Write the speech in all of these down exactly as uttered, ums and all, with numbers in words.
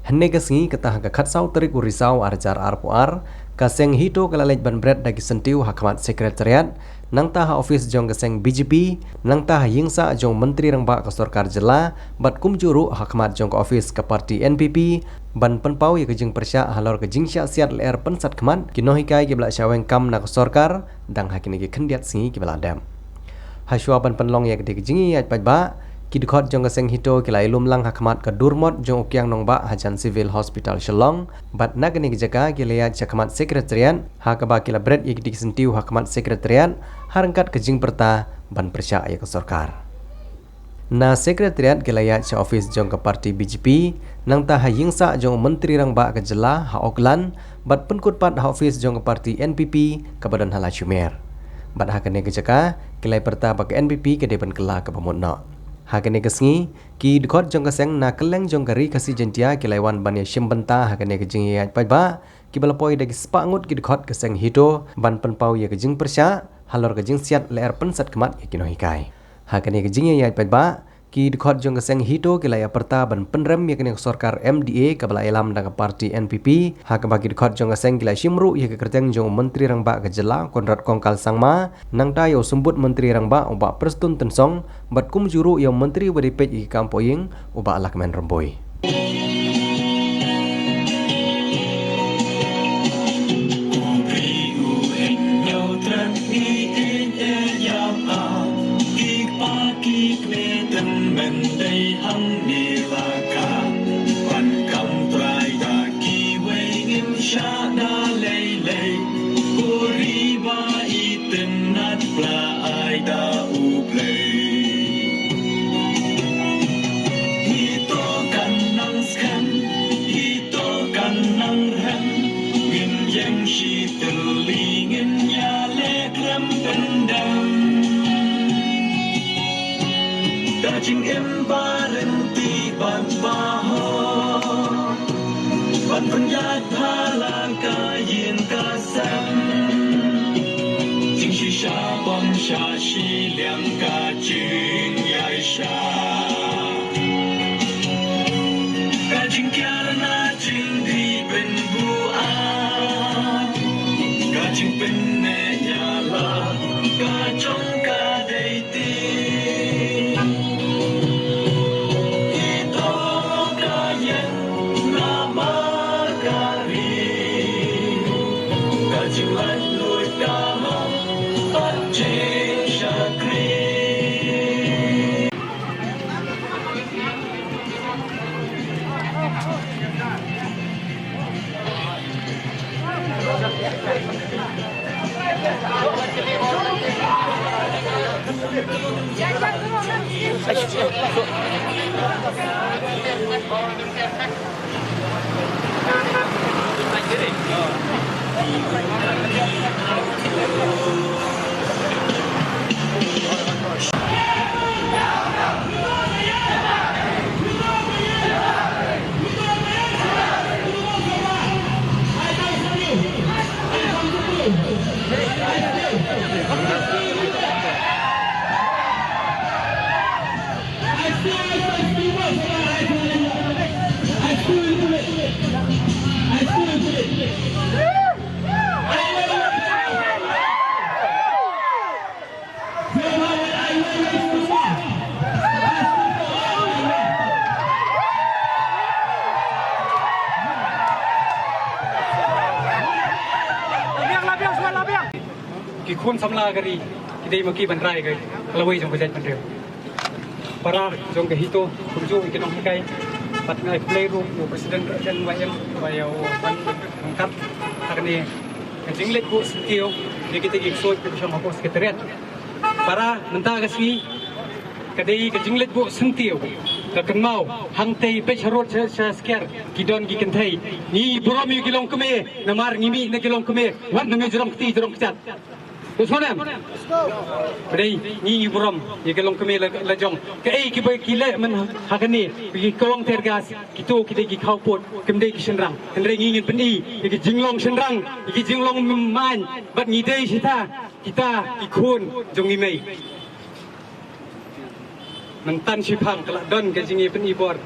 Hynne ka sngi, kata ha ka khatsaw tarik u Risaw ar hajar arphew ar, ka seng HITO ka la leit ban bret da ki syntiew ha khmat Secretariat, nangta ha office jong ka seng BJP, nangta ha ïingsah jong u Myntri Rangbah ka Sorkar Jylla, bad kumjuh ruh ha khmat jong ka office ka party NPP, ban pynpaw ïa ka jingpyrshah halor ka jingshah siat lyer pynsat khmat ki nonghikai kiba la shah weng kam na ka sorkar, dang ha kine ki khyndiat sngi kiba la dep. Hashwa ban pynlong ïa katei ka jingïaid paidbah, ki dkhot jong ka seng HITO ki la ïalum lang ha khmat ka durmot jong u Kiang Nangbah hajan Civil Hospital Shillong, bad na kane ka jaka ki la ïaid sha khmat Secretariat, ha kaba ki la bret ïa kitei ki syntiew ha khmat Secretariat, ha ryngkat ka jingpyrta ban pyrshah ïa ka sorkar. Na Secretariat ki la ïaid sha office jong ka party BJP, nangta ha ïingsah jong u Myntri Rangbah ka Jylla ha Oakland, bad pynkut pat ha office jong ka party NPP kaba don ha Lashmer. Bad ha kane ka jaka, ki la ïapyrta ba ka NPP ka dei ban kylla kaba mut noh. Ha kane ka sngi, ki dkhot jong ka seng na kylleng jong ka Ri Khasi Jaintia ki la ïawan ban ïashim bynta ha kane ka jingïaid paidbah, kiba la poi da ki spah ngut ki dkhot ka seng HITO ban pynpaw ïa ka jingpyrshah halor ka jingsiat lyer pynsat khmat ïa ki nonghikai. Ha kane ka jingïaid paidbah, ki dkhot jong ka seng HITO ki la ïapyrta ban pynrem ïa kane ka sorkar MDA kaba la ïalam da ka party NPP, ha kaba ki dkhot jong ka seng ki la shim ruh ïa ka kyrteng jong u Myntri Rangbah ka Jylla Conrad Kongkal Sangma, nangta ïa u Symbud Myntri Rangbah u Bah Prestone Tynsong, bad kumjuh ruh ïa u Myntri ba dei peit ïa ki kam pohïing u Bah Lahkmen Rymbui. Ito kan nang skhem, ito kan nang rhem, ngin ïeng shi tylli, ngin ïaleh khlem pyndem. Da jingim ba ryntih bad ba hok, ban pynïaid pha la ka ïing ka sem. Jingshisha bym shah shiliang ka jingïaishah. Ka jingkiar na jingdih pynbuaid, ka jingpynneh ïalam ka jong ka dei Ki khun samla ka ri ki dei ma ki ban rai ka lawei jong ka jaitbynriew. Para jong ka HITO, kumjuh ïa ki nonghikai, bad nga ai khublei ruh ïa u president ka N Y M ba ïa u ban ryngkat ha kane ka jingleit buh syntiew ïa kita ki ksuid ki ba shong hapoh Secretariat. Para, mynta ka sngi ka dei ka jingleit buh syntiew, ka kynmaw hangtei peit harud sha, sha Sukhiar ki don ki kynthei. Ngi burom ïa ki longkmie namar ngi mih na ki longkmie wat na ngi jrong kti jrong kjat. Phi sngewthuh em? Ba dei ngi burom ïa ki longkmie la, la jong. Kaei kiba ki leh mynta ha kane, ki kawang tear gas, kito ki dei ki khawpud, kim dei ki shynrang. Hynrei ngi ngin pyni ïa ki jinglong shynrang, ïa ki jinglong main, bad ngi dei shata kita ki khun jong ngi mei. Mynta shiphang ka la don ka jingïapyni bor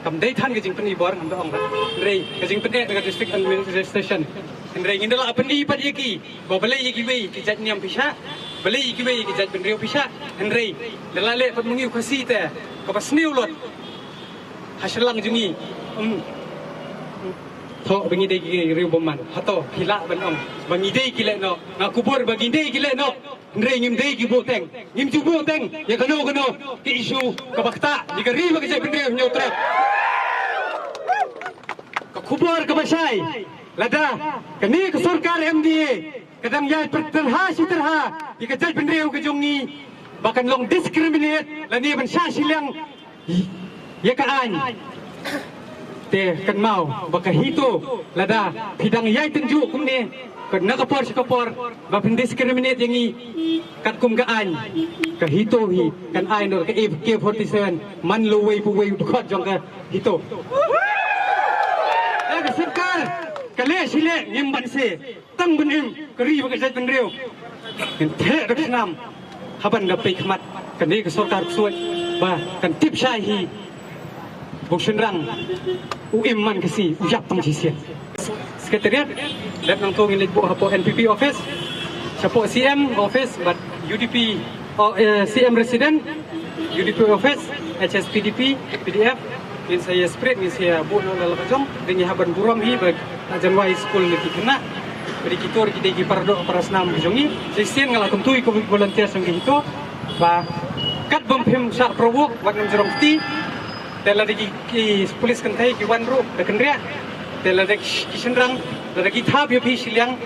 Kam dei than ka jingpyni bor, ngam da ong ba. Hynrei ka jingpyni na ka district administration. Hynrei ngin da la pyni pat ïa ki ba balei ïa kiwei ki jait niam pisa, balei ïa kiwei ki jait bynriew pisa. Hynrei da la leh pat mynta u Khasi te kaba sniew lut ha shyllangit jong ngi. Um. Thoh ba ngi dei ki riew bymman. Hato phi lah ban ong ba ngi dei ki leh noh? Nga kubur ba ngi dei ki leh noh. Hynrei ngim dei ki buh teng, ngim ju buh teng ïa kano kano ki issue kaba ktah ïa ka ri bad ka jaitbynriew hynñiew trep. Ka khubor kaba shai, lada kane ka sorkar M D A ka dang ïai pyrtylha shi tyrha ïa ka jaitbynriew ka jong ngi ba kan long discriminate lane ban shah shiliang ïa ka aiñ. Te kynmaw ba ka HITO, lada phi dang ïai tynjuh kumne, ka na ka por sha ka por ba phin discriminate ïa ngi katkum ka aiñ, ka HITO hi kan ai noh ka A K forty-seven man la uwei pa uwei u dkhot jong ka HITO. Ka sorkar ka leh shi leh ngim banse. Tang ban im ka ri bad ka jaitbynriew. Ngin theh da ka snam ha ban da peit khmat kane ka sorkar ksuid ba kan tip shai hi ba u shynrang u im man ka sngi, u ïap tang shisien. Secretariat, dep nangto ngin leit buh hapoh N P P office, shapoh C M office bad U D P, oh, eh, C M resident, U D P office, H S P D P, P D F, ngin sa ïa spread, ngin sa ïa buh noh la la ka jong, dei ngi hap ban burom hi ba la jan wai skul na ki khynnah. Ba dei kito ki dei ki para doh para snam ki jong ngi. Shisien nga la kyntu ïa ki volunteer jong ki HITO ba kat bym phim shah provoke wat ngam jrong kti. Te lada ki, ki police kynthei ki wan ruh da kynriah. Te lada ki, ki shynrang, lada ki thap ïa phi shiliang,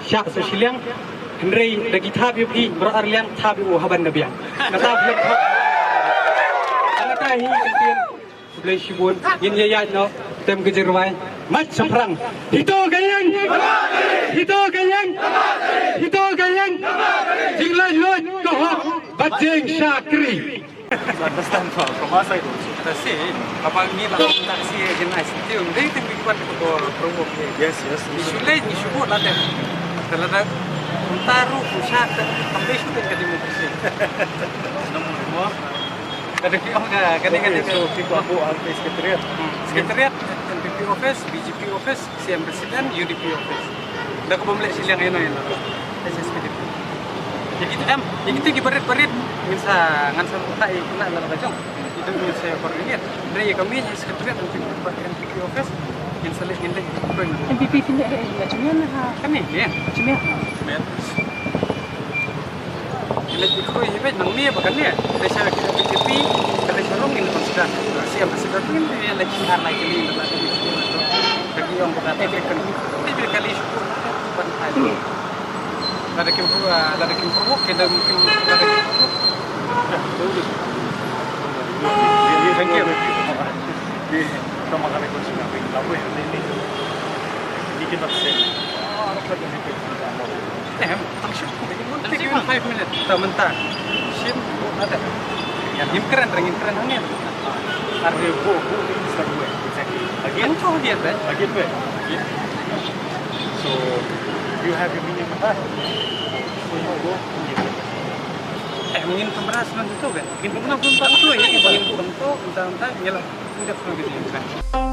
shah sa shiliang, hynrei da ki thap ïa phi baroh ar liang, thap ïa u ha ban da biang. Kata biang thap. Kata hi ka ktien. Khublei shibun, ngin ïa ïaid noh, tem ka jingrwai. March shaphrang. HITO ka ïeng! HITO ka ïeng! HITO ka ïeng! Jinglaitluid ka hok bad jingshakri. Understand from, from our side also. That's it. Haba ngi la kumta shi, eh, jin ai senti, um, dei teng big one ko promo ke. Yes, yes. Ni shu leh, ni shu buh la teng. Te lada kumta ruh, kumta, te kam dei shu teng ka democracy. Namun mo. Ka dei ki ong ka, ka dei, ka dei. Okay, so ki ko abu ang secretariat. Hmm. Secretariat, N P P office, B J P office, C M resident, U D P office. Da kaba ym leh shiliang ïano ïano. H S P D P. Ïa kita em, ïa kita ki barit barit, ngin sa, ngan sa buka ïa kine la ka jong. Kita ngin sa coordinate. Hynrei ïa kami ïa secretariat N P P, N P P office, ngin sa leh, ngin leh. N P P phin leh ïa jingïa ha. Kane, ïa. Jingïa. Jingïa. Ki leit ki khrui hi beit nangne ba kane. Leit sha B J P, ka leit sha rong ngin consider. C M consider ngin leit sha ar lai kali, lada ki ong ba ka te kan. Te bi kali shu ban thai. Lada kim pru, lada kim pru, ki da kim, lada kim pru. Thank you. Em, tang shu. Take even five minutes. Ta mynta. Shim, ada. Ngim kren, ngim kren hangne. Arre bo, bo, bo, exactly. Again? Ang to, again, eh? Again, eh? Again. So, you have your meaning for that. So, you go, you go. Eh, ngin pemberas nanti tu kan? Ngin pemberas nanti tu, ya, ngin pemberas nanti tu, entah, entah, ya lah. Ngin pemberas nanti tu kan?